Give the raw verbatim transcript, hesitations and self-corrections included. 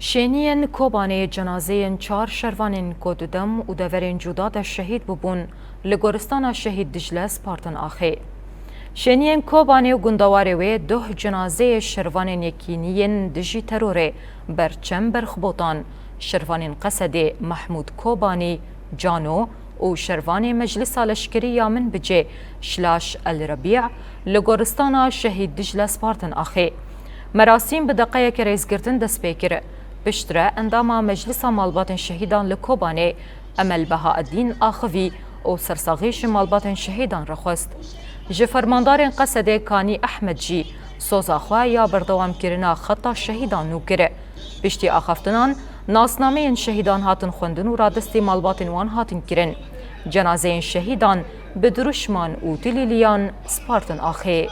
Şêniyên Kobanê cenazeyên çar şervanên ku di dem û deverên cuda de şehîd bûbûn, li goristana Şehîd Dicle spartin axê. Şêniyên Kobanê û gundewarê wê duh cenazeyê şervanên yekîniyên dijî terorê berçem berxbotan, şervanên Qesedê Mehmûd Kobanî, Cano, û şervanê Meclisa Leşkerî ya Minbicê Şilaş El Rebî li goristana Şehîd Dicle spartin axê. Merasîm bi deqeyeke rêzgirtin dest pê kir. Piştre endama Meclisa Malbatên Şehîdan li Kobanê Emel Behaedîn axivî û sersaxî ji malbatên şehîdan re xwest. Ji fermandarên Qesedê Kanî Ehmed jî soza xwe ya berdewamkirina xeta şehîdan nû kir. Piştî axaftinan, nasnameyên şehîdan hatin xwendin û radestî malbatên wan hatin kirin. Cenazeyên şehîdan bi dirûşman û tilîliyan spartin axê.